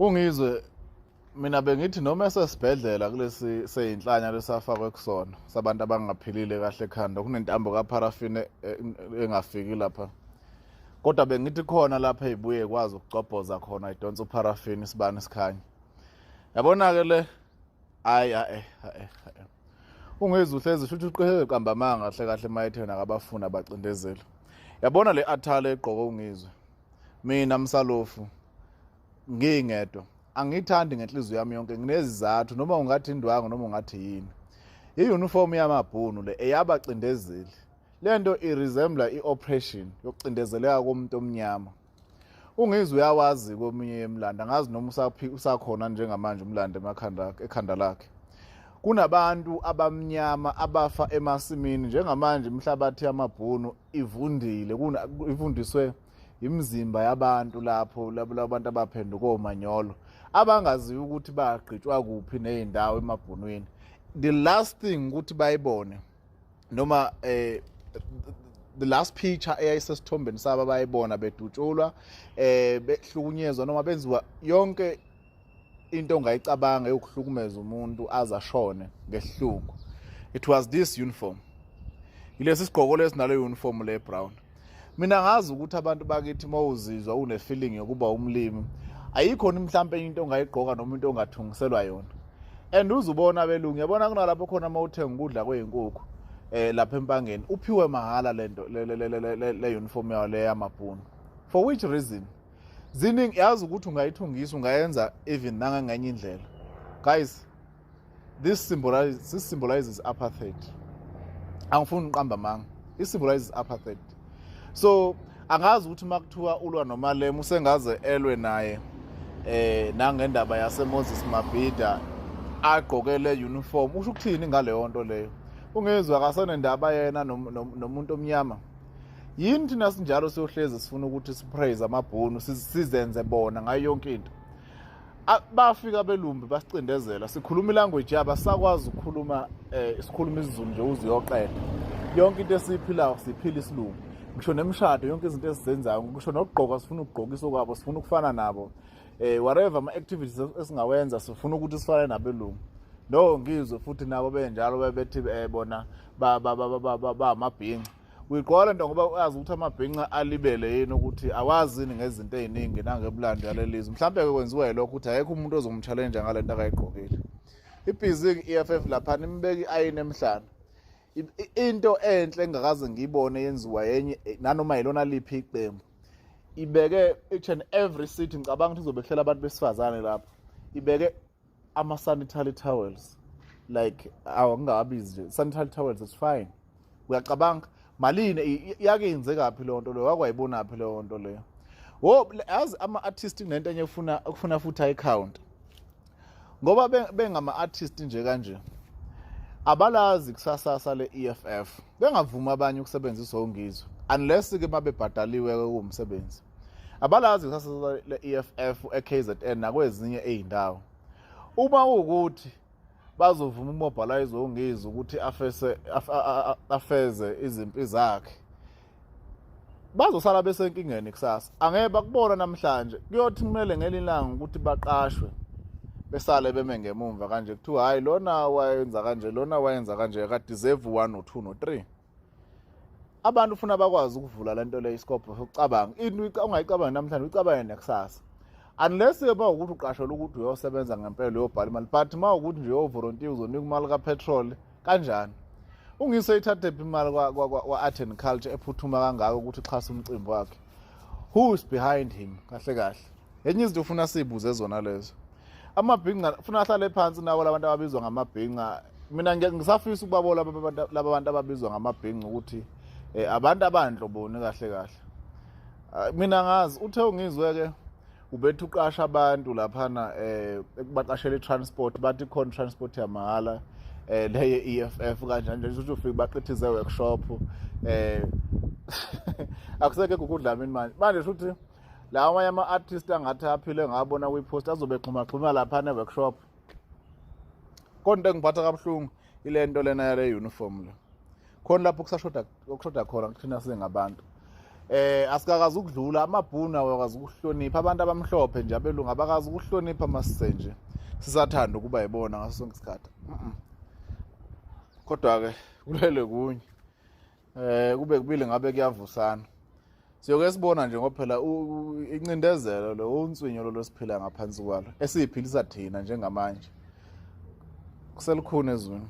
Ungizwe mina bengithi noma esesibhedlela kulesi seyinhlanya lesafakwe kusona sabantu abangaphilile kahle ekhanda, kunentambo kapharafini engafiki lapha, kodwa bengithi khona lapha ezibuye kwazi ukucobhoza khona, idonsa upharafini, isibani sikhanye. Yabona-ke le, hayi, ae ae, ungezwe uhlezi shuthi uqhele qamba amanga kahle kahle mayethe yena akabafuni abacindezeli. Yabona le athale egqoke uNgizwe, mina msalofu ngingedwa angiyithandi ngenhliziyo yami yonke, nginezizathu, noma ungathi indwangu noma ungathi yini. I-uniform yamabhunu le eyabacindezeli, lento iresembla i-oppression yokucindezeleka komuntu omnyama. Ungizwe uyawazi komunye yemlando, angazi noma usakhona njengamanje umlando emakhanda ekhanda lakhe. Kunabantu abamnyama abafa emasimini njengamanje, imihlabathi yamabhunu ivundile, ivundiswe imizimba yabantu lapho, labo bantu abaphenduka omanyolo abangaziyo ukuthi bagqitshwa kuphi nezindawo emabhunwini. The last thing ukuthi bayibone noma the last picture eyayisesithombeni sabo abayibona bedutshulwa, behlukunyezwa noma benziwa yonke into ongayicabanga yokuhlukumeza umuntu azashone ngesihlungu, it was this uniform, ilesi sigqoko lesi nale uniform le brown. Mina ngazi ukuthi abantu bakithi, mawuzizwa une feeling yokuba umlimi, ayikho mhlambe into ongayigqoka noma into ongathungiselwa yona. And uzubona abelungu, yabona kunalapho khona uma uthenga ukudla kweyinkukhu lapha empangeni, uphiwe mahala lento le uniform yawo le yamabhunu. For which reason? Ziningi, yazi ukuthi ungayithungisa, ungayenza even nangangenye indlela. Guys, this symbolizes apartheid. Angifuni uqamba amanga, it symbolizes apartheid. So angazi ukuthi makuthiwa ulwa noMalema, usengaze elwe naye nangendaba yase Moses Mabhida, agqoke le uniform, usho ukuthini ngaleyo nto leyo? Ungezwe akasenendaba yena nomuntu omnyama. Yini thina sinjalo, siyohlezi sifuna ukuthi sipraise amabhunu, sizenze bona ngayo yonke into? Bafika abelumbi basicindezela, sikhuluma ilanguage yabo, asakwazi ukukhuluma sikhuluma isiZulu nje uziyoqeda. Yonke into esiyiphilayo siphila isilungu, ngisho nemishado, yonke izinto esizenzayo, ngisho nokugqoka sifuna ukugqokisa okwabo, sifuna ukufana nabo. Whatever ama activities esingawenza, sifuna ukuthi sifane nabelungu. No ngizwe futhi nabo benjalo bethi bona ba ba ba ba ba amabhinca. Uyigqoka lento ngoba uyazi ukuthi amabhinca alibele yini, ukuthi awazi yini ngezinto ey'ningi nangemlando yalelizwe. Mhlawumbe-ke kwenziwa yilokho ukuthi akekho umuntu ozomchallenge ngale nto akayigqokile. Ibhizi i-EFF laphana imbeka i-ayini emhlana. Into enhle engakaze ngiyibone yenziwa yenye nanoma yilona liphi iqembu, ibeke each and every city, ngicabanga ukuthi izobe kuhlela abantu besifazane lapho, ibeke ama-sanitary towels, like awangingawabizi nje sanitary towels, it's fine. Uyacabanga malini yake yenzekaphi leyo nto leyo? Wakwayibonaphi leyo nto leyo? Wo, yazi ama-artist kunento enye efuna ukufuna futhi ayi-count ngoba bengama-artist nje kanje, abalazi kusasasa le-EFF, bengavumi abanye ukusebenzisa ongizwe unless ke babebhadaliwe kuwumsebenzi. Abalazi kusasasa le-EFF e-KZN nakwezinye ey'ndawo. Uma kuwukuthi bazovuma umobilize ongizwe ukuthi afese afeze izimpi zakhe, bazosala besenkingeni kusasa. Angeke bakubona namhlanje, kuyothi kumele ngelinye ilanga ukuthi baqashwe, besale beme ngemumva kanje, kuthiwa hayi, lona wayenza kanje, lona wayenza kanje, ka-deserve 1 no 2 no 3. Abantu ufuna bakwazi ukuvula lento le, iscope sokucabanga into ungayicabangi namhlanje, uyicabange nekusasa, unless ke ukuthi uqashelwe ukuthi uyosebenza ngempela, uyobhala imali. But uma ukuthi nje uyovolunteer, uzonika imali kapetrol kanjani? Ungise ithathe phi imali kwa-art and culture ephuthuma kangaka ukuthi ixhase umcimbi wakhe? Who is behind him kahle kahle? Enye izinto ufuna siyibuze zona lezo. Amabhinca funa ahlale phansi nawo labantu ababizwa ngamabhinca. Mina ngisafisa ukubabona laba bantu ababizwa ngamabhinca ukuthi abantu abanhloboni kahle kahle. Mina ngazi uthe ungizwe ke ubethi uqasha abantu laphana ekubaqashela i-transport, bathi khona transport yamahhala leye EFF kanjani nje, ukuthi ufike baqithize workshop. Akusekho ukudlamini manje. Manje shuthi lawa amanye ama-artist angathi aphile ngabona kwi-post azobe xhuma xhuma laphana e-workshop. Kodwa into engiphatha kabuhlungu ile nto lena yale uniform le, khona lapho kusashoda, okushoda khona kuthina singabantu. Asikakazi ukudlula amabhunu, awakazi ukuhlonipha abantu abamhlophe nje, abelungu abakazi ukuhlonipha masise nje sisathanda ukuba yibona ngaso sonke isikhathi. Kodwa-ke kulele kunye kube kubili ngabe kuyavusana. Siyoke sibona nje ngoba phela incindezelo lo unswinyo lo losiphila ngaphansi kwalo esiyiphilisa thina njengamanje kuselukhuni ezweni.